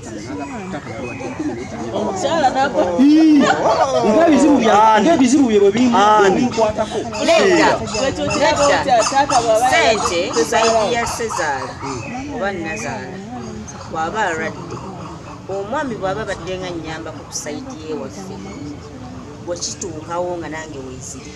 15 n'agata taata 15. Omukyala nako Ng'ebizibu bye bwe binkwatako. Nedda. Ekyo kiraba otya taata bw'aba Sente side ya sezaala oba nazaala bw'aba alwadde, omwami bw'aba badde nga nnyambako ku side y'ewaffe, bwe kituukawo nga nange weeziri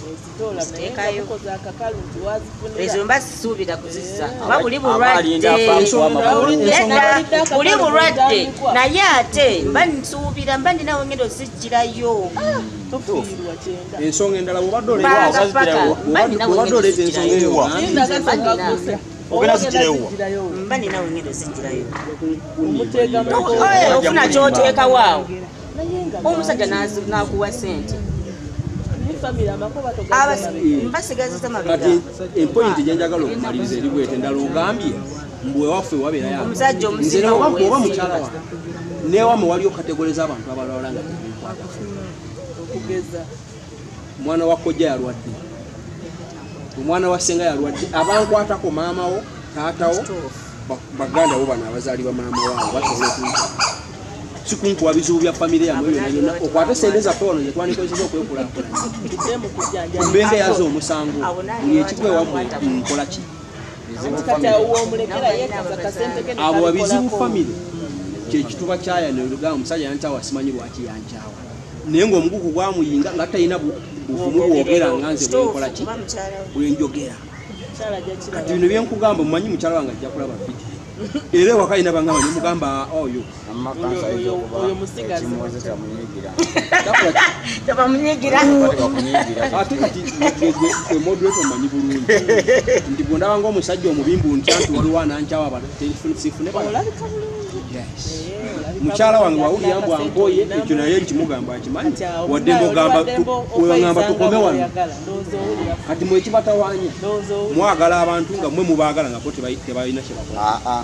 ozitoola naye nga Ziteekayo. Mukoze akakalu nti wazifunira. Ezo mba sisuubira kuzizza oba buli Aba alinda bulwadde. afa. Nedda, buli bulwadde, naye ate mba nsuubira mba ninawe ngendo zijjirayo. Tofiirwa kyenda. Ensonga endala, bw'obadde Mpaka paka mba ninawe bw'obadde ngendo oleeta ensonga eyo zijjirayo. ogambye Linda kasooka guse. Ogenda zijjirayo wa? Zijjirayo. Mba ninawe ngendo zijjirayo. Omuteeka mu Ofuna kyoteekawo awo, Naye nga omusajja n'akuwa sente. Famire amakuba togaza mabega. Mbasigaziza mabega. Kati empointi gyenjagala okumaliriza eri bwete endala, ogambye mbu ewaffe wabeerayo Omusajja nze omusinga oba oweesimba. Mukyala wange newamwe waliyo category z'abantu abalwala nga tebinkwatako. Okugeza? Omwana wa kojja yalwadde, omwana wa ssenga yalwadde, abankwatako maamawo, taatawo, baganda bo bano abazaali ba maama waabo basobola okunta sikunkuwa bizibu bya famire yammwe byonna byonna, okwate sente zaffe wano zetwandikozesa okwekulaakulanya. Bidde mu kujjanjaba. Mbenga yaza omusango Abo nange buli ekigwa ewammwe bakwata. nkola ki? Kati awo w'omulekera yeekaza kasente ke ne Abo abizibu kalikolako. Famire kyekituba kyayana olugamba omusajja yankyawa, simanyi lwaki yankyawa, naye ng'omugugu gwamuyinga nga talina buvumu bwogera nga nze bwenkola ki, Oba mukyala we. bwenjogera. Mukyala ajja kiraba. Kati bino byenkugamba, mumanyi mukyala wange ajja kulaba vidiyo era ewaka alina bangamba nemugamba oyo. Amakansa ayinza okuba Oyo musigazi. Ekimuweze kyamunyiigira. Takola ki? Tebamunyigira. Tebakunyiigira. Ate kati gwe moderator omanyi bulungi nti bwondaba nga omusajja omubimbu ntya nti waliwo anankyawa sifune bala. Olabika bulungi. Yes. Eh, olabika Mukyala wange bulungi, wawulira ate mbu akasente ankooye, olinamu. Ekyo naye nkimugamba akimanyi. Kati awo Wadde munaye ng'ogamba oli waddembe wegamba okweyisa tukome nga wano. bw'oyagala. Ndowooza owulira. Kati mwe ekibatawaanya, Ndowooza owulira. mwagala abantu nga mwe mubaagala nga bo tebalina kye bakola. Aa.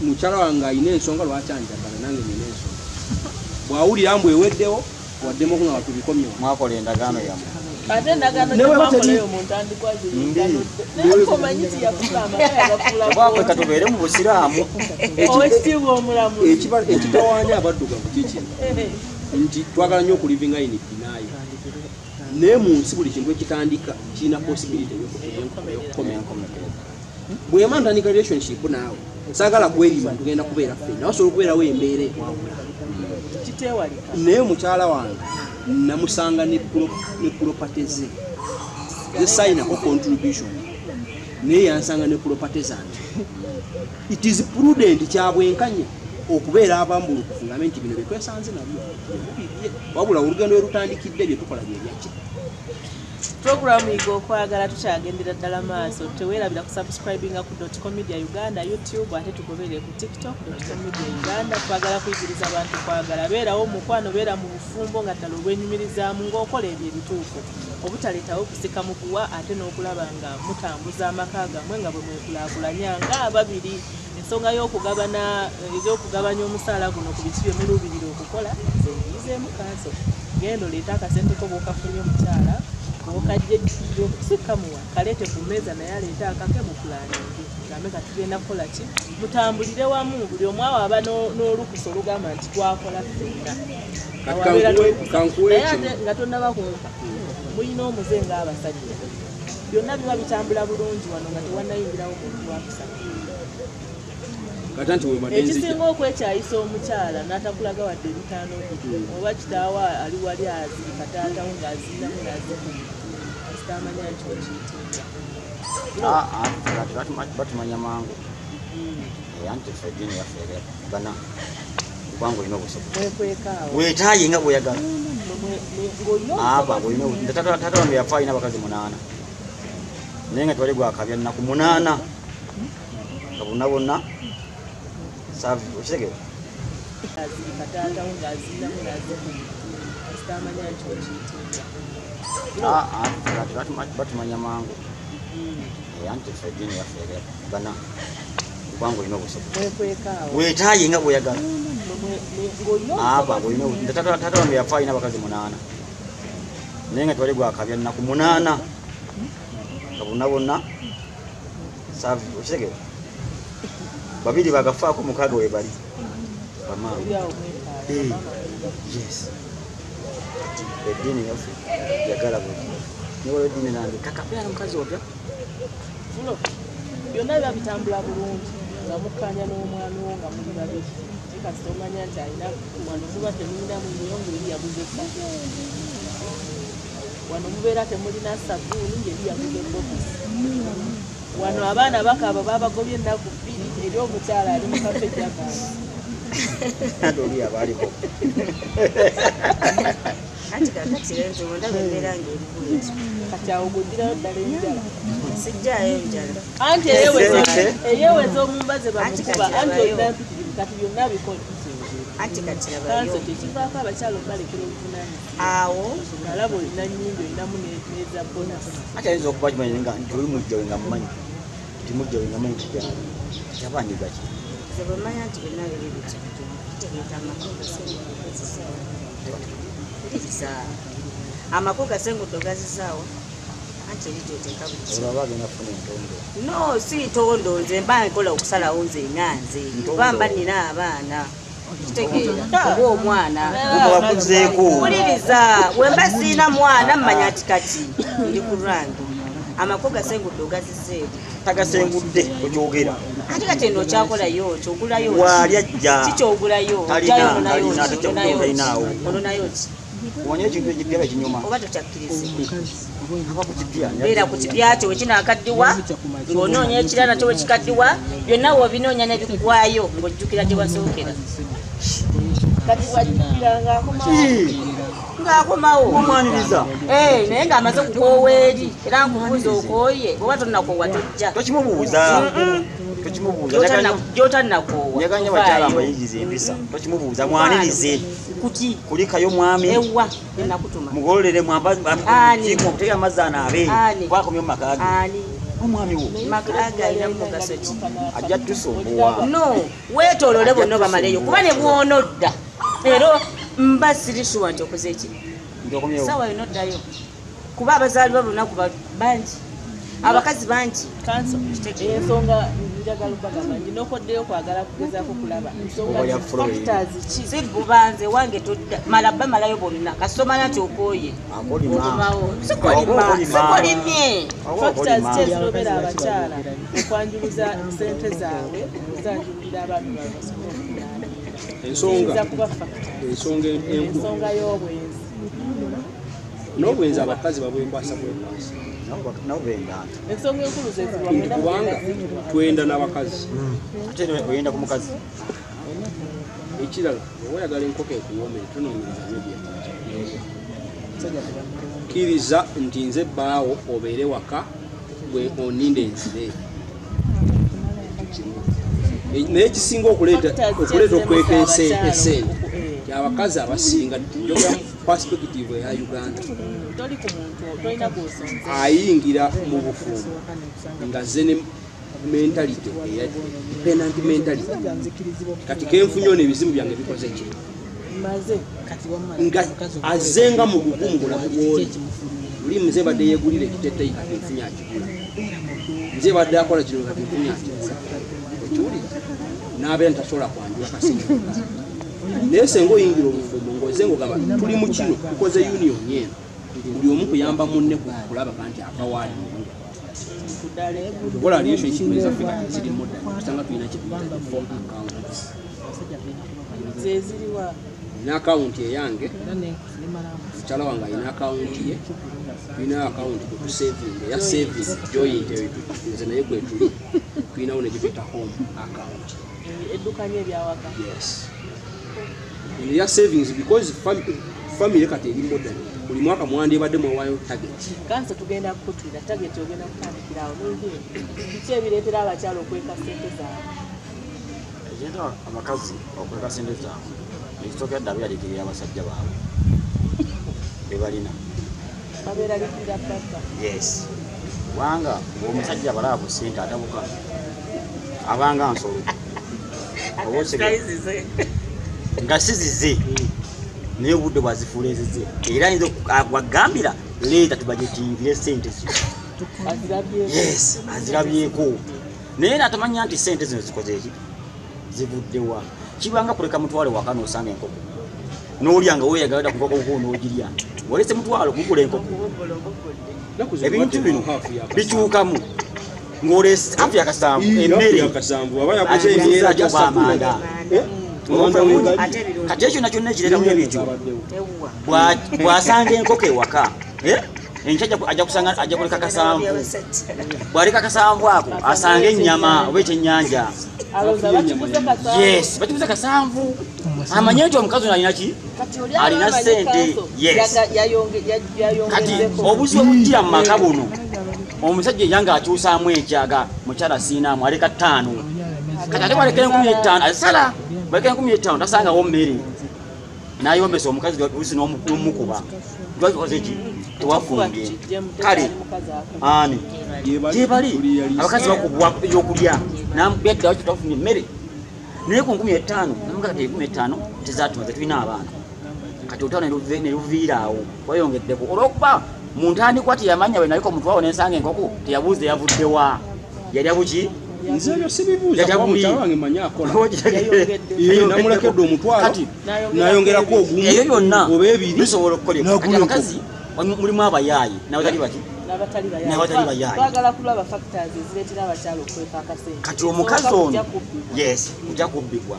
Mukyala wange alina ensonga lwaki anjagala, nange nina ensonga. Bw'awulira mbu eweddewo, waddemu nga tubikomye wano. Mwakola endagaano yammwe. Ate endagaano Ne bweba gyemwakolayo mu ntandikwa Mbi. ziri omanyi nti yafuka amaka yagafuula. Tebwakweka tubeere mu busiraamu. Owekitiibwa omulamuzi. Ekitawaanya abaddugavu kiki? Nti twagala nnyo okulivinga in denial, naye mu nsi buli kintu ekitandika kirina possibility ey'okukomera. Bwema ntandika relationship naawe, saagala kwerima tugenda kubeera ffenna, wasobola okubeerawo embeera ekwawula. Kiteewalika. Naye mukyala wange namusanga ne property ze zesayinako contribution, naye yansanga ne property zange. It is prudent, kyabwenkanya okubeera abambulukufu ngambe nti bino byetwesanze nabyo bibye, wabula olugendo lwe lutandikidde byetukola byebyaki. Programu Yiga Okwagala tukyagendera ddala maaso. Teweerabira kusubscribinga ku Dotcom Media Uganda YouTube, ate tugoberere ku TikTok, Dotcom Media Uganda. Twagala kuyigiriza abantu kwagala. Beerawo mukwano, beera mu bufumbo nga ddala obwenyumirizaamu ng'okola ebyo ebituufu obutaleetawo kusika muguwa, ate n'okulaba nga mutambuza amaka gammwe nga bwe mwekulaakulanya nga ababiri. Ensonga y'okugabana, ey'okugabanya omusaala guno ku biki bye muluubirira okukola, nze njiyizeemu kanso. Genda oleete akasente ko bw'okafunye, omukyala okajje sikamuwa, kaleete ku mmeeza, naye aleete akake, mupulaninge gambe ka tugenda kukola ki, mutambulire wamu. Buli omu awo aba n'olukusa olugamba nti twakola ffenna. Kati Awo abeera n'olukusa. Kankuwe Naye kino. ate nga tonnaba kumpa, mulina omuze ng'abasajja, byonna biba bitambula bulungi wano nga tewannayingirawo muntu wakusatu. Kati anti webadde nzija Ekisinga okwekyayisa omukyala n'atakulaga wadde ebitaano bye, oba kitaawe ali wali azirika, taatawo ng'azinamu n'azikuma, asitamanya nti okiyitiibwa. Aa, kati batumanya mangu. Anti ffe eddiini yaffe bana kubanga olina obusobozi. Mwekwekaawo. Weetaaye nga bw'oyagala. Ng'olina Aba obusobozi. olina tata wange yafa alina abakazi munaana, naye nga tewali gwakabya nnaku munaana nga bonna bonna saavi okitegeera. Azirika, taatawo ng'azinamu n'azikuma, asitamanya nti okiyitiibwa. Aa, kati batumanya mangu. Anti ffe eddiini yaffe bana kubanga olina obusobozi. Mwekwekaawo. Weetaaye nga bw'oyagala. Ng'olina Aba obusobozi. olina tata wange yafa alina abakazi munaana, naye nga tewali gwakabya nnaku munaana nga bonna bonna saavi okitegeera. 2 bagafaako 6 we bali bamaama. Yes, eddiini yaffe yagala bwe niwe eddiini nange kakabeera n'omukazi otya byonna biba bitambula bulungi nga mukkanya n'omwami wo nga muli babiri. Kasita omanya nti alina wano muba temulinamu muyongo eri yaguze sabbuuni, wano mubeera temulina sabbuuni ng'eri yaguze bokisi, wano abaana bakaaba babagobye ennaku 2 eri omukyala ali mu kafe jagaasi. Ate oli abaaliko anti kakati nze ndaba embeera ng'eri kati awo gudirayo ddala enjala. Sijjaayo enjala anti eyeweza omumbaze bamukuba anti olina mpitirivu kati byonna bikola. Anti kati labayo kanso tekivaako abakyala obalekera obuvunaanyizibwa awo alaba olina nnyingi olinamu n'eza bonasi. Ate ayinza okuba kimanyi nga nti oli mujja we nga mumanyi nti mujja we nga mumanyi kijana kyabanyiga ki. Nze bwe mmanya nti byonna biri bityo kitegeeza amaka gasengudde gazizaawo. Mpuliriza amaka gasengudde gazizaawo anti eri gyoteeka buli olaba agenda kufuna entondo. No, si ntondo, nze mba nkola okusalawo nze nga nze kuba mba nnina abaana kitegeera oba omwana bakuzeeko. Mpuliriza bwe mba siina mwana mmanya nti kati ndi ku lwange amaka gasengudde ogazizza eri tagasengudde okyogera ate kati eno okyakolayo kyogulayo waali ajja kikyogulayo ononayo ki omanye ekintu ekipya bakinyuma oba tokyakkiriza beera ku kipya kyo wekinaakaddiwa ng'onoonya ekirala nakyo wekikaddiwa byonna w'obinoonya ne biggwayo ng'ojjukira gye wasookera. Kati wajjukira ng'akomawo ng'akomawo omwaniriza naye ng'amaze okukoowa eri era nkubuuza okooye oba tonnakoowa tojja tokimubuuza tokimubuuza gy'otannakoowa njaganya bakyala mbayigiriza empisa tokimubuuza mwanirize kuti kulikayo mwami ewa enakutuma mugololere mwambamuteeke amazzi anaabe kwakomye mu maka ge omwami wo maka ge alina mugaso ki ajja tusumbuwa no weetooloole bonna bamaleyo kuba ne bw'onodda era mba siri sure nti okoze ki sawa yonna oddayo kuba abazaalibwa bonna bangi abakazi bangi. Kanso ensonga njagala obagamba nti nokoddeyo kwagala kugezaako kulaba ensonga factors ki zibbubanze wange todda mala bamalayo bonna kasomanya nti okooye okomawo sikolimye factors ki ezirobera abakyala okwanjuluza sente zaabwe okuzanjulira abaami baabwe basobole okunaana ensonga ensonga y'obwenzi n'obwenzi abakazi babwekwasa bwekwasa ensonga enkulu zeziwa kubanga twenda n'abakazi ate oyenda ku mukazi. Ekirala oba oyagala enkoko ekuwoomere tonoonyereza nnyo byetuja kkiriza nti nze bbaawo obeere waka gwe oninde enzire naye ekisinga okuleeta okweka esente abakazi abasinga njogera mu perspective eya Uganda ayingira mu bufumbo nga ze ne mentality eya dependent mentality kati kenfunye ono ebizibu byange bikoze ki nga azenga mu bugumu bulamu bwoli luli muze badde yeegulira ekiteeteeyi kati nfunye akigula nze badde akola kino kati nfunye akigula okiwulira n'abeera ntasobola kwanjula kasinga naye senga oyingira obufumbo ng'oze ng'ogamba tuli mu kino tukoze union eno buli omu kuyamba munne kulaba nti ava waali mulungi. Kola relationship ezaffe kati ziri modern tusanga tulina kye tuyita 4 accounts nina akawunti eyange mukyala wange alina akawunti ye tulina akawunti kwetusavinga eya saving joint nze naye kwetuli tulinawo ne gye tuyita home account eddukanya ebyawaka. Yes, eya savings because family kati eri modern buli mwaka mwandibadde mwewaayo target. Kanso tugenda kukutwira target ogenda kutandikirawo n'olugendo biki ebireetera abakyala okweka ssente zaabwe? Ekireetera abakazi okweka ssente zaabwe ekisooka ddala beeraliikirira abasajja baabwe be balina babeeraliikirira papa. Yes, kubanga omusajja abalaba ku ssente atabuka abanga nsolo nga si zize naye obudde bwazifuula ezize era ayinza wagambira leeta tubajetingire ssente zino. Yes, azirabyeko naye natamanya nti ssente zino zikoze eki Zivuddewa. Kibanga kuleka mutwalo waka n'osanga enkoko. N'olya nga weeyagala ku nkoko ko n'ogirya. Walese mutwalo kugula enkoko. Ebintu bino bikyukamu. Ng'olese hafu ya kasanvu emmere. Aba yaguze emyera gya amanda. Kati ekyo nakyo nekireetamu ebintu. Bw'asanga enkoko ewaka, enkya ajja kusanga ajja kuleka kasanvu. Bw'aleka kasanvu ako asanga ennyama oba ekyennyanja. Yes, bakikuza kasanvu. Amanye nti omukazi ono alina ki? Alina ssente. Yes. Kati obuzibu obujjira mu maka buno. Omusajja yange akyusaamu enkyaga mukyala siinaamu aleka 5. Kati ate bw'aleka 15 asala bw'aleka 15 tasangawo mmere. N'ayombesa omukazi oluusi n'omukuba. Lwaki okoze ki? Tewafumbye. Kale ani? Gye bali abakazi bakubwa ebyokulya n'amubedda lwaki tewafumbye mmere. Naye ku 15 namugaa kati 15 tezaatumaze tulina abaana. Kati olutalo ne luviira awo wayongeddeko olw'okuba mu ntandikwa teyamanya bwe naliko omutwalo n'ensanga enkoko teyabuuza yavudde wa. Yalya buki? Nze ebyo sibibuuza kuba mukyala wange mmanyi akola. Namulekedde omutwalo n'ayongerako ogumu ebyo byonna oba ebiri bisobola okukolebwa. Kati abakazi mulimu abayaayi n'abatali baki? N'abatali bayaayi. Twagala kulaba factors ezireetera abakyala okweka akasente. Kati omukazi ono yes kujja kubbibwa.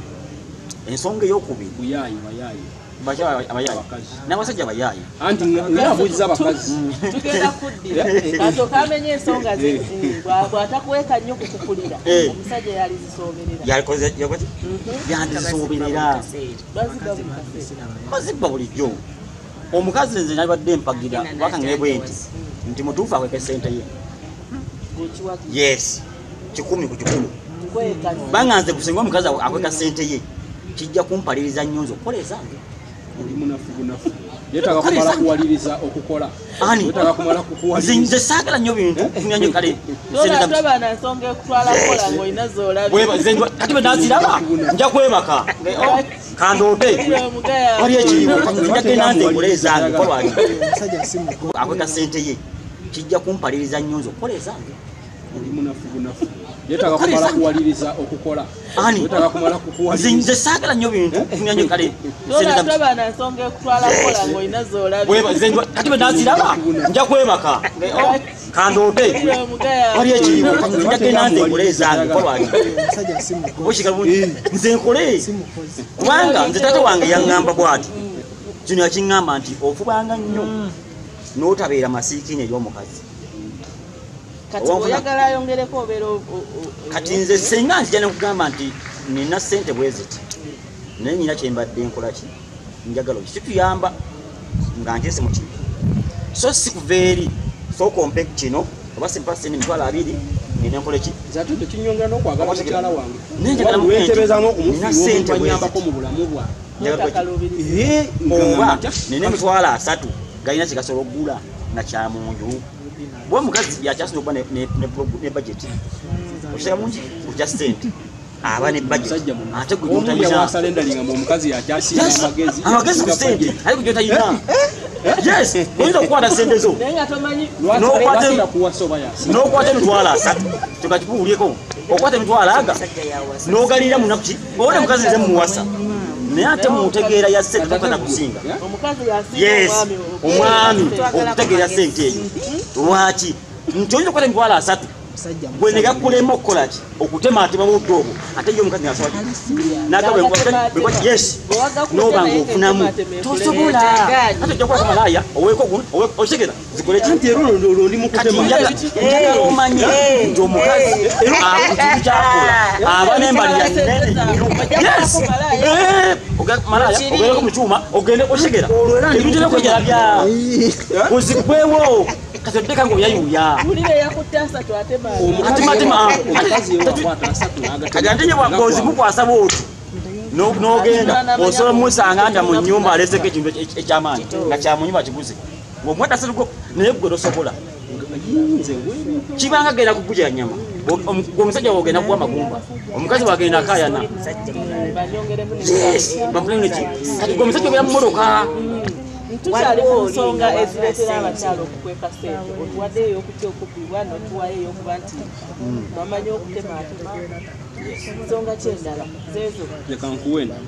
Ensonga ey'okubiri buyaayi bayaayi. Bakyala abayaayi n'abasajja abayaayi. Anti ng'abuuliza abakazi. Tugenda kuddira. Kasooka amenye ensonga ze bw'atakuweka nnyo kukukulira omusajja yalizisooberera. Yalikoze yakoze? Yandizisooberera. Bazibba bulijjo. Omukazi nze nabadde mpagira kubanga ngebwe nti mutuufu akweka ssente ye. Yes, 100 ku 100. Banga nze kusinga omukazi akweka ssente ye kijja kumpaliriza nnyo nze okukola ezange. Oli munafu bunafu. Yeetaaga kumala kuwaliriza okukola. Yeetaaga kumala kukuwaliriza. Nze saagala nnyo bintu kufunira nnyo kale. Tolaba na nsonga ekutwala kukola ng'olina z'olabye. Kati bwe naziraba nja kwebaka. Kandoote. Wali ekiyigo nja genda nze nkole ezange kuba lwaki. Akweka ssente ye kijja kumpaliriza nnyo nze okukola ezange. Oli munafu bunafu. Yeetaaga kumala kuwaliriza okukola. Yeetaaga kumala kukuwaliriza. Nze saagala nnyo bintu kufunira nnyo kale. Tolaba na nsonga ekutwala kukola ng'olina z'olabye. Kati bwe naziraba nja kwebaka. Kandoote. Wali ekiyigo nja genda nze nkole ezange kuba lwaki. Nze nkole. Kubanga nze taata wange yaŋŋamba bw'ati. Kino yakiŋŋamba nti ofubanga nnyo n'otabeera masiikiini eri omukazi. Kati oyagala ayongereko obeera kati nze singa nzija nekugamba nti nina ssente bwe ziti naye nina kye mbadde nkola ki njagala ki kituyamba nga nteese mu kino so si kuva eri sooka ompe kino oba simpa ssente 20,000 nina nkole ki. Nze ate tekinyongera n'okwagala mukyala wange. Naye njagala wentebezaamu okumufiirwa omuntu annyambako mu bulamu bwange. Oba nina 30,000 galina kye gasobola okugula nga kya mu nju. Bwe omukazi yakyasinza okuba ne budget. Okitega mungi kujja ssente aba ne budget ate gwe gy'otalina. Omukazi yakyasinga amagezi. Amagezi ku ssente ate gwe gy'otalina. Yes, oyinza okukwata ssente zo. N'okwata 30,000 tekakikuwulyeko. Okwata 20,000 n'ogalira mu nnaku ki? Oba omukazi nze mmuwasa. Naye ate mutegeera ya ssente tokata kusinga. Yes, omwami okutegeera ssente eyo. Lwaki? Nti oyinza okukwata 30,000 gwe ne gakulema okukola ki? Okutemaatema budde obwo ate ye omukazi n'asobola ki? Yes, n'oba ng'ofunamu tosobola. Ate ojja kukwata malaaya oweeko guno okitegera zikole ki? Anti era olwo ndi mu Kati kutema. njagala omanye nti omukazi ku kintu ky'akola aba n'embalira nnene nnyo. Yes! Malaaya ogendeko mu kyuma ogende okitegera ebintu ebyokwejala ozigwewo kati oddeka ng'oyayuuya. Kati ate nye bw'ozimukwasa bw'otyo n'ogenda osobola mumusanga nga mu nnyumba aleeseko ekintu eky'amaanyi nga kya mu nnyumba kiguze ng'omuwadde asatu go naye gwe tosobola. Kibanga genda kukuja nnyama omusajja wogenda kuwa magumba omukazi wagenda akaayana. Yes, bamulenge ki? Kati gwe omusajja obeera mu mmotoka Tukyali ku nsonga ezireetera abakyala okukweka ssente. Otuwadde ey'okutya okubbibwa n'otuwayo ey'okuba nti bamanyi okutemaatema. Nsonga ki endala zeezo? Leka nkuwe endala.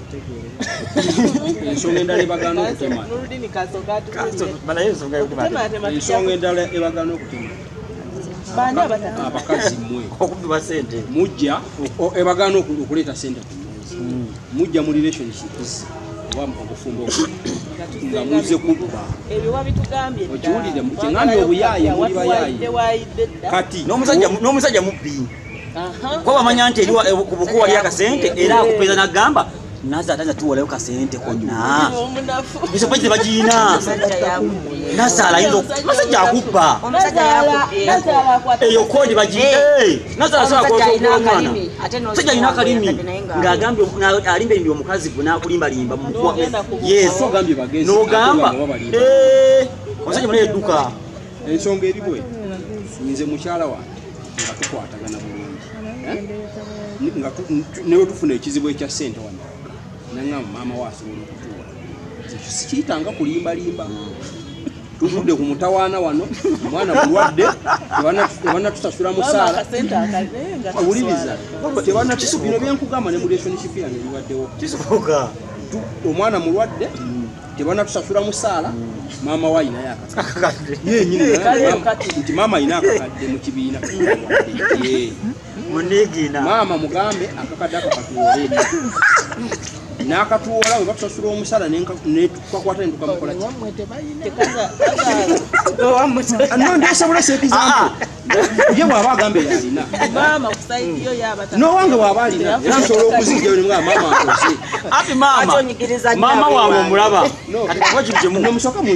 Ensonga endala ebagaana okutema. Nurudini kasooka atubuulire. Malayo ensonga y'okutemaatema. Ensonga endala ebagaana okutema. Baani abatatu? Abakazi mmwe. Okubbibwa ssente. Mujja ebagaana okuleeta ssente ku mmeeza. Mujja mu relationships oba obufumbo nga muze kubba. Ebyo wabitugambye dda. Okiwulire kyeŋŋambye obuyaaye muli bayaaye. Kati n'omusajja mubbi. Kuba bamanya nti eri ku buku wali akasente era akupeza n'agamba nazaala tuwolayo kasente konna. Esopa tebagiina. Nazaala ayinza omusajja akubba. Eyo kodi bagiina. Nazaala asobola kwogera omwana. Omusajja alina akalimi ng'agambye alimba omukazi gwe n'akulimbalimba mu mukuwa. Yes. Ogambye bagezi. N'ogamba. Omusajja munene edduka. Ensonga eri bwe. Nze mukyala wange nga tukwatagana bulungi. Nga newe tufuna ekizibu ekya ssente wano. Nangamba maama we asobola okutuwa. Sikiyitanga kulimbalimba. Tuvudde ku mutawaana wano, omwana mulwadde, tebannatusasula musaala. Wuliriza, bino byenkugamba ne mu relationship yange bibaddewo. Kisoboka. Omwana mulwadde, tebannatusasula musaala, maama we ayinayo akakadde. Yennyini nti maama ayina akakadde mu kibiina. Maama mugambe akakadde ako katuwole. N'akatuwola bwe batusasula omusala netukakwata ne tukamukola ki? No, ndeesobola seekizampo. Ye bw'aba agamba yalina. N'owange bw'aba alina era nsobola okuzijjayo ne mugamba maama nkoze. Ati maama, maama wange omulaba. Kati kuba kintu kimu.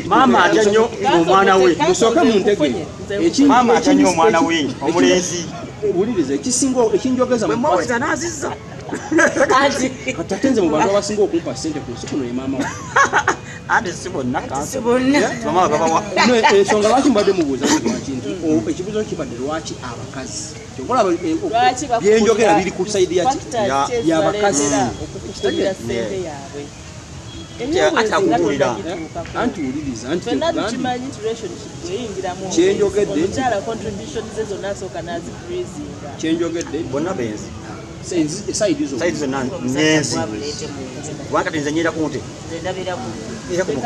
Maama atya nnyo omwana we. Musooke muntege. Maama atya nnyo omwana we omulenzi. Wuliriza ekisinga ekinjogeza mu muwuliriza n'azizza. Kati ate nze mu bantu abasinga okumpa ssente ku nsi kuno ye maama wange. Ate si bonna kanso. Maama babawa. Ensonga lwaki mbadde mubuuza lwaki nti ekibuuzo kibadde lwaki abakazi. Ky'okola byenjogera biri ku sayidi yaki y'abakazi. Okukukulira ssente yaabwe. Anti wuliriza anti ffenna tukimanyi nti relationship bweyingiramu kyenjogedde omukyala contribution ze zonna asooka n'azifreezinga. Kyenjogedde bonna benzi. Sayidi zonna ngenzi. Kubanga kati nze nnyenda ku nte.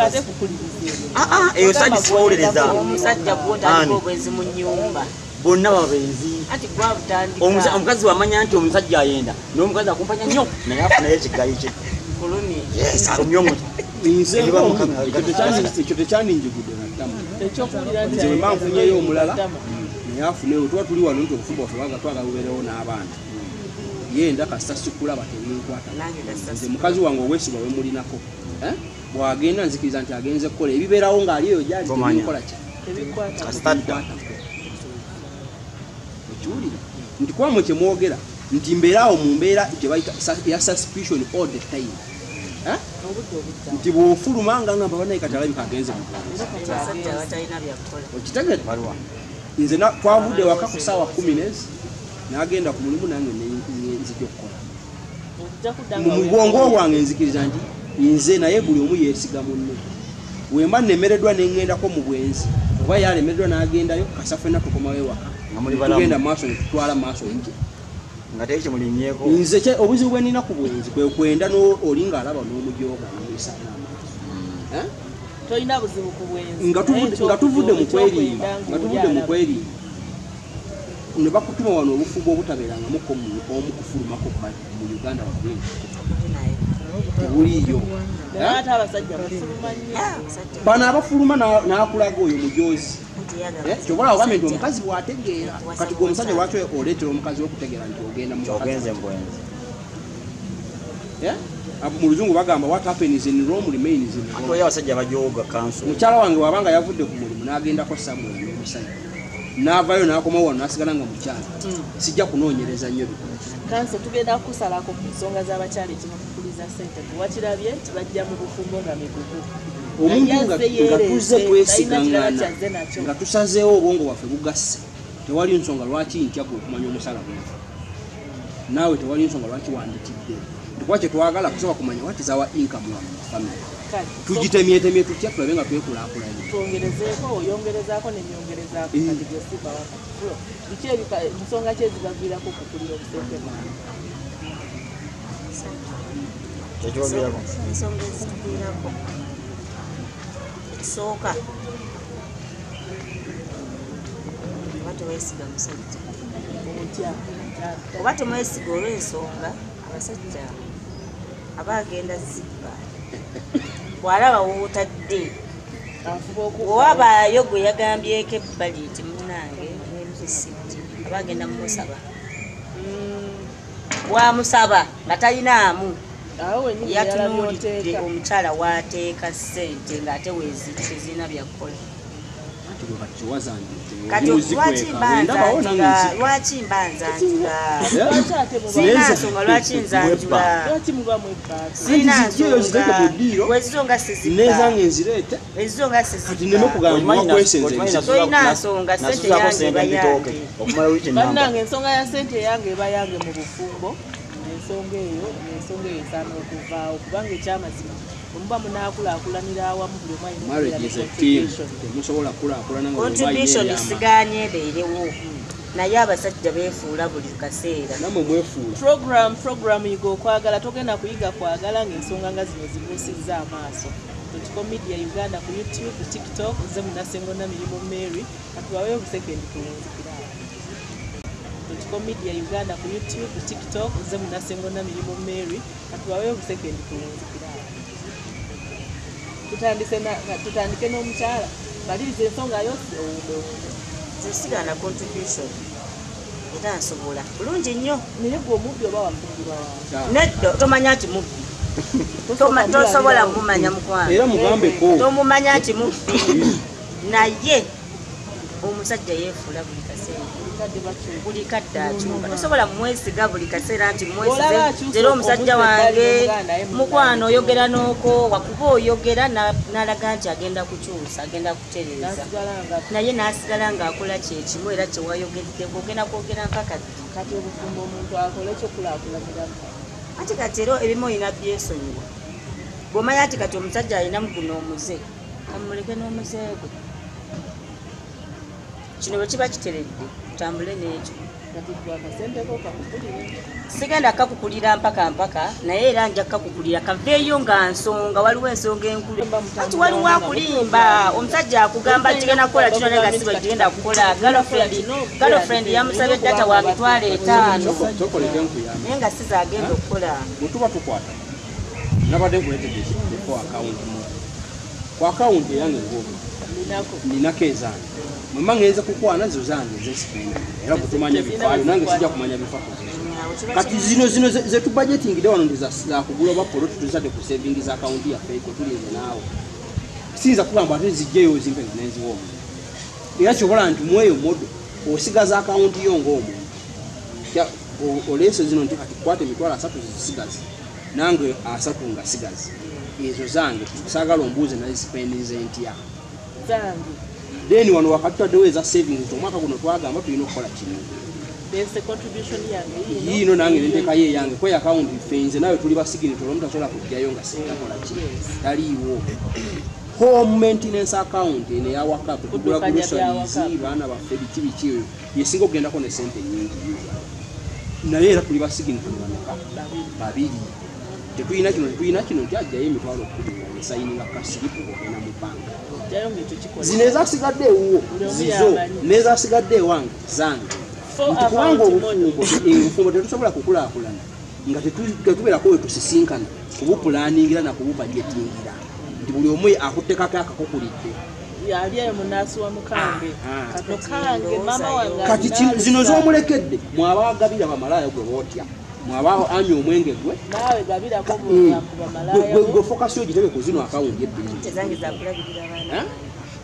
Ate kukuliriza. Eyo sayidi sibawolereza. Omusajja gw'otandika obwenzi mu nnyumba. Bonna babenzi. Anti gwabutandika. Omukazi wamanya nti omusajja ayenda n'omukazi akumpanya nnyo naye afunayo ekigayi kye. Yes, alumye omuntu. Nze ekyo tekyaninjigudde nattamu. Nze bwe mba nfunyeyo omulala naye afuneyo tuba tuli wano nti obufumbo bwaffe twagala bubeerewo n'abaana. Yenda kasita sikulaba tebinkwata. Nze mukazi wange obwesigwa bwe mulinako. Bw'agenda nzikiriza nti agenze kukola ebibeerawo ng'ali eyo gy'ali tebinkola ki? Tebinkwatako. Okiwulira? Nti kuba mwe kye mwogera nti mbeeraawo mu mbeera gye bayita ya suspicion all the time. Nti bw'ofuluma nga ngamba bannaye kati alabika agenze mu bwenzi. Okitegedde? Nze twavudde waka ku ssaawa 10 n'agenda ku mulimu nange nzija okukola. Mu bwongo bwange nzikiriza nti nze naye buli omu yeesiga munne. Bwe mba nnemereddwa ne ŋŋendako mu bwenzi oba ye alemereddwa n'agendayo kasa ffenna tukomawo ewaka. Tugenda maaso ne tutwala maaso nje. Nga teri kyemulinyeeko. Nze obuzibu bwe nnina ku bwenzi kwe kwenda oli ng'alaba n'omujooga n'omuyisa n'amaaso. Tolina buzibu ku bwenzi. Nga tuvudde mu kwerimba, nga tuvudde mu kwerimba. Ne bakutuma wano obufumbo obutabeerangamuko omu kufulumako mu Uganda wabweru. Tebuliiyo. Ate abasajja bafuluma nnyo. Bano abafuluma n'akulaga oyo mujoozi. Ky'obola ogambye nti omukazi bw'ategeera. Kati gwe omusajja lwaki oleetera omukazi okutegeera nti ogenda mu Ogenze mu bwenzi. Mu luzungu bagamba what happens in Rome remains in Rome. Ate oyo abasajja bajooga kanso. Mukyala wange bw'abanga yavudde ku mulimu n'agendako somewhere n'omusajja. N'avaayo n'akomawo wano n'asigala nga mukyala. Sijja kunoonyereza nnyo bikola. Kanso tugenda kusalako ku nsonga z'abakyala ekibakukuliza ssente. Wakirabye nti bajja mu bufumbo nga migugu. Omuntu nga tuzze twesigangana nga tusazeewo obwongo bwaffe bugasse tewali nsonga lwaki ntya gwe okumanya omusala gwe. Naawe tewali nsonga lwaki wanditidde. Kuba kye twagala kusooka kumanya what is our income mu family. Tugitemyetemye tutya tulabe nga twekulaakulanya. Twongerezeeko, oyongerezaako nemyongerezaako kati gyosiba wakati. Biki ensonga ki ezibaviirako okukulira obusente bwange? Ensonga ezituviirako ekisooka oba teweesiga musajja. Otya? Oba temwesiga olw'ensonga abasajja aba agenda zibba bw'alaba wootadde owabaayo gwe yagambyeko ebbali nti munnange n'emisiti aba agenda mumusaba bwamusaba nga talinaamu yatunuulidde omukyala waateeka ssente ng'ate weeziri tezirina byakukola. Kati lwaki mbanzanjula? Sirina nsonga lwaki nzanjula? Sirina nsonga wezizo nga sizibba. Ezizo nga sizibba. Tolina nsonga ssente yange eba yange. Bannange ensonga ya ssente yange eba yange mu bufumbo. Ensonga eyo esaana okuvaawo kubanga ekyamazima omuba munaakulaakulanira awamu buli omu alina contribution sigaanye ebeerewo naye abasajja beefuula buli kaseera. Program Yiga Okwagala togenda kuyiga kwagala ng'ensonga nga zino zibuusizza amaaso. Media Uganda ku YouTube, TikTok, nze Munasengo Namirimu Mary katubaweyo obusekendi tuwunzikira. Media Uganda ku YouTube, TikTok, nze Munasengo Namirimu Mary katubaweyo obusekendi tuwunzikira. Tutandike n'omukyala maliriza ensonga yo owumbe. Nze sigaana contribution era nsobola bulungi nnyo. Naye gwe omubbi oba wafumbirwa wawe? Nedda tomanya nti mubbi. Tosobola kumumanya mukwano. Era mugambeko. Tomumanya nti mubbi. Naye omusajja yeefuula buli kaseera. Buli kadde akyuka. Tosobola mwesiga buli kaseera nti mwesize era omusajja wange mukwano oyogera n'oko wakuba oyogera n'alaga nti agenda kukyusa agenda kutereeza naye n'asigala ng'akola kyekimu era kyewayogeddeko ogenda kwogera mpaka ddi? Kati obufumbo omuntu akole ekyokulaakulaniramu. Ati kati era ebimu olina byesonyiwa. Bw'omanya nti kati omusajja alinamu guno omuze kamuleke n'omuze gwe. Kino bwe kiba kiteredde tutambule n'ekyo. Sigenda kakukulira mpaka mpaka naye era nja kakukulira kaveeyo nga nsonga waliwo ensonga enkulu. Ati waliwo akulimba omusajja akugamba kigenda kukola kino naye nga si bwe kigenda kukola. Girlfriend yamusabye data wa 5,000 naye nga si z'agenda okukola. Bwe tuba tukwata nabadde nkuleetedde ku akawunti mu ku akawunti eyange ng'omu ninako ezange. Mama ngenze kukwana zo zange zesipenda era kutumanya bifaayo nange sijja kumanya bifako zizo. Kati zino zetu budgeting wano ndi za kugula oba poloti tuzadde ku savings account yaffe eko tulinze naawe. Siyinza kugamba ate zijjeyo zimpe nenziwa omuntu. Era kyobola nti mweyo modo osigaza account yo ng'omuntu. Oleese zino nti kati kwata 30,000 zisigaze nange 30 nga sigaze. Ezo zange saagala ombuuze nazisipendinze ntya. Zange. Then wano wakati tutaddewo eza savings omwaka guno twagamba tulina okukola kino. Bese contribution yange yiino nange nenteekayo eyange kwe akawunti ffe nze naawe tuli basiginitolo omuntu tasobola kujjayo nga sintakola ki taliiwo. Home maintenance account eno eyawaka kutugula groceries baana baffe biki biki eyo yesinga okugendako ne ssente nnyingi naye era tuli basiginitolo bameka babiri. Tetulina kino tetulina kino nti ajjayo 20,000 esayininga kasiripu ogenda mu banka. Zino ezasigadde ewuwo zizo n'ezasigadde ewange zange. Nti kubanga obufumbo tetusobola kukulaakulana nga tetubeerako we tusisinkana kubupulaningira na kububajetingira nti buli omu akutekako akakukulidde. Kati zino z'omulekedde mwaba agabira bamalaaya gwe bootya mwaba anywa omwenge gwe gwe fokasi ogitebe ku zino akawunti ebbiri.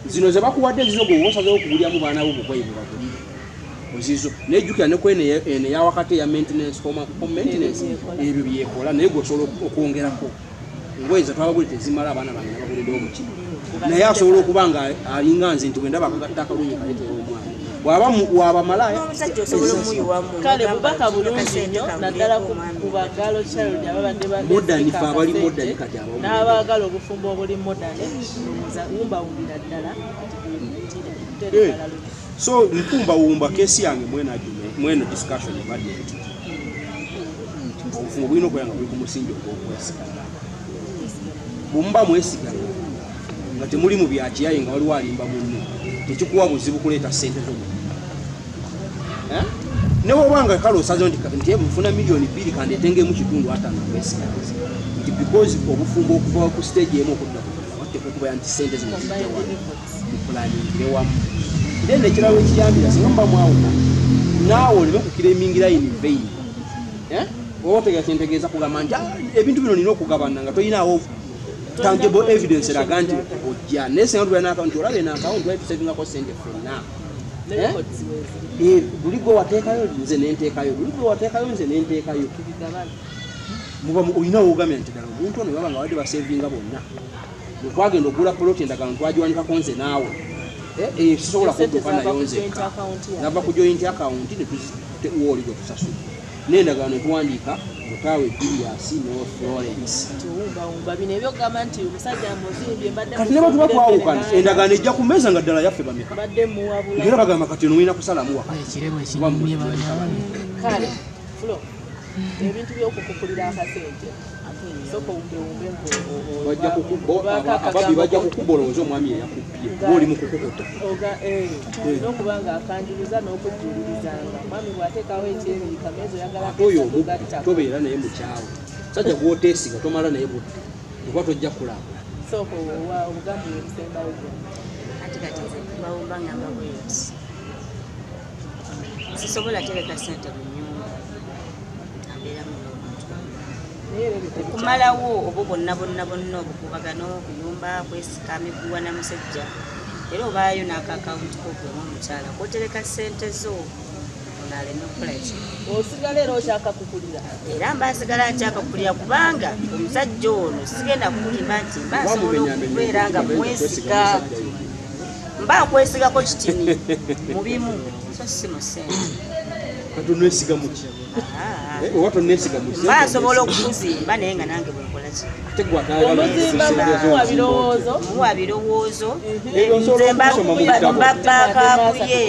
Zino ze bakuwadde zizo gwe osazeewo okugulyamu baana bo obugoye bwebagulire ozizo naye jjukira ne kweno eno eyawakati eya maintenance home maintenance ebyo byekola naye gwe osobola okwongerako engoye ze twabagulidde tezimala abaana bange nabagulidde omuki naye asobola okuba nga alinga nze nti bwe ndaba akagatta akalungi kaleetera omwana Bw'aba waba malaya Omusajja osobola omuyiwamu. Kale bubaka bulungi nnyo naddala ku bagalo child ababadde Modern fe abali modern kati abamu. N'abaagala obufumbo obuli modern ndowooza wumbawumbira ddala kati So nkumbawumba kesi yange mwena argument mweno discussion ebadde nti obufumbo bulina okubeera nga buli ku musingi ogw'okwesigana. Bwe muba mwesigana nga temuli mu byakiyaye nga waliwo alimba munne, tekikuwa buzibu kuleeta ssente zo. Eh? Ne bw'oba nga kale osazeewo nti nfuna 2 miliyoni kandeetengemu 50 kwesigaliza nti because obufumbo okuva ku stage emu okudda ku ndala wateekwa okubeera nti ssente zino zijja wano muplaningire wamu. Then ekirala ekiyambira, singa muba mwawukana naawe oleme kuclaimingira in vain. Eh? Oba otegeera kyentegeeza, kugamba nti "Ah, ebintu bino nina okugabana" nga toyinaawo tangible evidence eraga nti ojja. Naye singa tubeera n'akawunti, olaba eno akawunti twali tusavingako ssente ffenna. Ne Eh? records weeziri. Eh, luli gwe wateekayo nze nenteekayo, luli gwe wateekayo nze nenteekayo, Tubigabane. Muba olina wogamya nti ddala omuntu ono baba nga badde basevinga bonna, bwe twagenda okugula poloti endagaano twagiwanikako nze naawe. Eh, eh, sisobola Essente kudduka zava nayo ku nzekka. joint account yaffe. Zava ku joint account netuziwooli gwe tusasula n'endagaano netuwandiika Mutaawe Julius ne Florence. Tiwumbawumba bino ebyokugamba nti omusajja muzimbye mbadde Kati ne batuba mufumbira twawukana, emmere endagaano ejja ku mmeeza nga ddala yaffe bameka, mbadde muwabula. Era bagamba kati eno olina kusalamu wakati. Ekirebo ekinyumye banaabwe. Kale Flo, ebintu by'okukukulira akasente, sooka owumbewumbe. Bajja ababbi bajja kukuba olowooza omwami eyakubbye gwe oli mu kukukuta. N'okuba nga akanjuluza n'okujjulirizanga mwami bw'ateekawo ekyebiri kameeza oyagala Ate oyo omubbi gattako. Tobeera naye mukyawe, sajja gwoteesiga tomala naye budde kuba tojja kulaba. Sooka owa obugambo bwebusembayo gwonna. Ate kati nze bawumba ngamba bweti, sisobola tereka sente mu nyumba abeeramu n'omuntu. Naye era ebyo tebikya- Okumalawo obwo bwonna bwonna bwonna obukubagano, okuyumba, kwesika miguwa na musajja, era obaayo n'akaakawunti kogwemu omukyala kwotereka sente zo, ono aleme okukola ki? Osigala era okyakakukulira. Era mba nsigala nkyakakulira kubanga omusajja ono sigenda kukulimba nti mba nsobola okubeera nga mwesiga, mba nkwesigako kitini mu bimu so si mu ssente. Kati onesiga muki? Ah. Eh, oba tonesiga mu Mba nsobola okukuzimba naye nga nange bwenkola ki? Ate gwe atayagala Omuzimba ssente zo muwa ozimba birowoozo. Muwa birowoozo. Ebyo nsobola Nze mba okusoma mu bitabo. mba backup ye,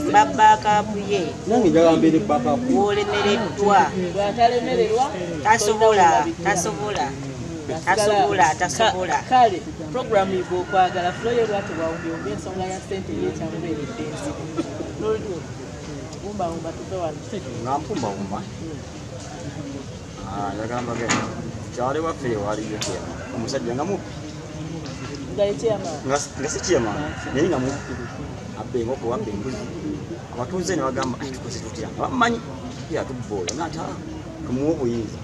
mba backup ye. Nange njagala mbeere backup. Wolemereddwa. Bw'atalemererwa. Tasobola, tasobola, tasobola, tasobola. Kale programu Yiga Okwagala, Floye bwati bwawumbyewumba ensonga ya ssente ye ekyamubeeredde enzibu. Wumbawumba tuve wano. Nga mpumbawumba, njagala mbagende kyali waffe waliyo chairman omusajja nga mubbi. Nga ye chairman? Nga si chairman naye nga mubbi, abba enkoko, abba embuzi. Abatuuze ne bagamba, "Ai, tukoze tutya nga bamumanyi yatubba oyo?" Nati, "Ah, tumuwe obuyinza."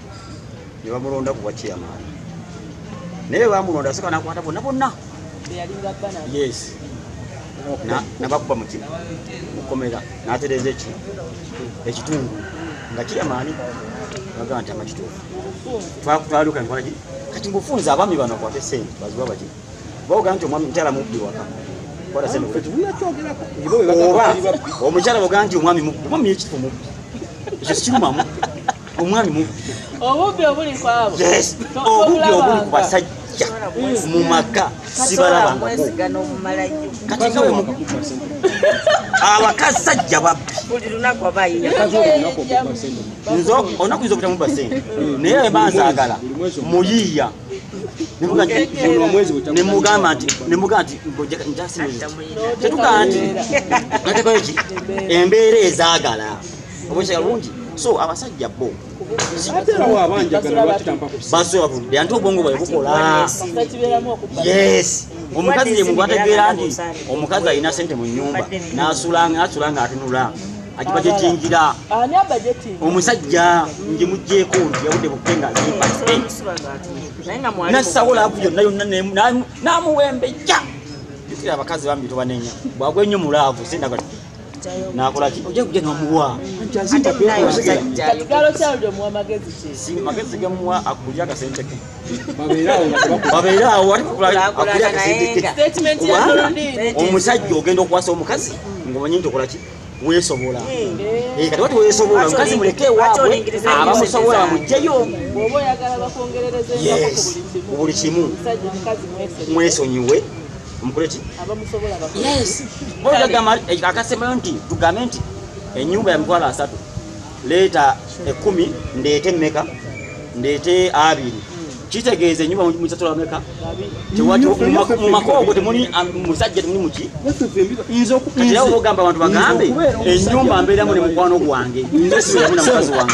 Ne bamulonda kuba chairman, naye bamulonda asooka nakwata bonna bonna Beyalinga bba nabo. Yes. Nabakuba muki mukomera, natereza eki ekitundu nga chairman bagamba nti amakituufu. Mubufunze. Twaluka nkola ki kati mbufunze abaami bano akwate sente baziba baki boga nti omwami mukyala mubbi waka kwata sente. Ffe tetunakyogerako. Bo bwe bagamba Oba tuli babbi. Omukyala boga nti omwami mubbi, omwami yekitufu mubbi, ekyo sikirumamu, omwami mubbi. Obubbi obuli ku abo. Yes, obubbi obuli ku basajja mu maka sibalabangako. Mwesiga n'omumalayo. Kati nga bwe abakasajja babbi. Buli lunaku aba ayiya. Mukazi olwo olunaku okubba sente. Nze olunaku yinza obutamubba sente, naye bwe banzaagala Buli mwezi muyiiya. Ono omwezi bwe Nemugamba nti Adda tetugaa nti nateekayo ki embeera ezaagala oba bulungi. So abasajja bo Ate era waabanjagala lwaki tampa ku ssente? Basobola bulungi anti obwongo bwabwe bukola. Kasita kibeeramu okubba. Yes, omukazi ye muntu ategeera nti omukazi alina sente mu nyumba nasula ng'atunula agibajetingira. Ani abajetinga? Omusajja ngimugyeko nti yawudde bukke nga zimpa Naye nga mwali nassawo love yonna yonna n'amuwembejja. Jukira abakazi bambi tobanenya, bwagwa ennyo mu love sente nakola ki, ojja kujja nomuwa. Anti azimba Ate munaye kwekola. omusajja Kati galo kyaludi omuwa magezi ki? Si magezi gamuwa akulya akasente ke. Babeere awo nga tebakuba. Babeere awo ate Kulaakulana akulya akasente naye ke. nga Statement ya Kubanga Nurudini. omusajja ogenda okuwasa omukazi ng'omanyi nti okola ki. Weesobola. Kati wati weesobola omukazi muleke ewaabwe abamusobola bamugjeyo. Bw'oba oyagala bakwongerereze ku buli kimu. Mwesonyiwe. Omukole ki? Abamusobola bakole. Yes. Bw'ogamba akasembayo nti tugambe nti ennyumba ya 30,000 leeta 10 ndeete mmeka ndeete 20. Kitegeeza ennyumba musasula mmeka? Tewati mu maka ogwo temuli musajja temuli muki? Kati era ogamba abantu bagambe ennyumba mbeeramu ne mukwano gwange. Nze sibeeramu na mukazi wange.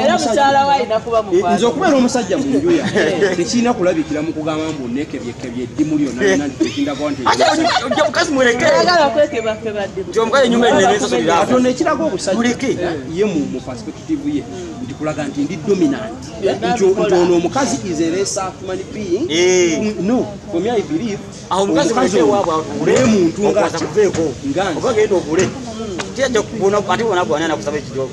Era mukyala we alina kuba mukwano. Nze okubeera omusajja mu nju yange tekirina kulabikira mu kugamba mbu neekebyekebye eddimu lyonna lyonna nti nti Ate ojja mukazi muleke. Ayagala kwekebakeba ddimu. Nti omukazi ennyumba ennene ensasulira. Katonda ekiraga obusajja Muleke. ye mu perspective ye nti kulaga nti ndi dominant. Nti ono omukazi is a lesser human being. No, for me I believe Awo omukazi muleke ewaabwe naye muntu nga okwasa kuveeko. nga nze. Oba genda ogule. Tiyajja kubona ate bona gwana nakusaba ekijjo.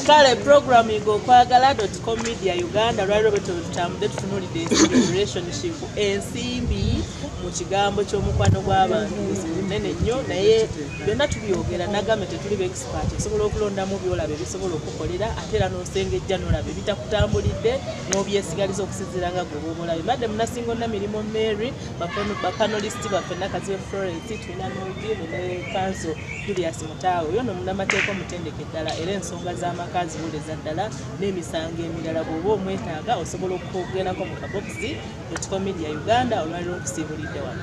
Kale program Yiga Okwagala .com Media Uganda lwaliro bwe tutambudde tutunuulidde ensimbi relationship ensimbi mu kigambo ky'omukwano gw'abantu buzibu nnene nnyo naye byonna tubyogera nagambe tetuli ba expert osobola okulondamu by'olaba ebisobola okukolera ate era n'osengejja n'olaba ebitakutambulidde n'obyesigaliza okusinziira nga gwe bw'oba olabye. Mbadde Munasingo Namirimu Mary bapanelist baffe Nakazibe Florence tulina Noordin ne Kanso Julius Mutaawe oyo nno munnamateeka omutendeke ddala era ensonga z'amaka ziwuleza ddala n'emisango emirala bw'oba omwetaaga osobola okugendako mu kabokisi .com Media Uganda olwaliro nkusiibulidde wano.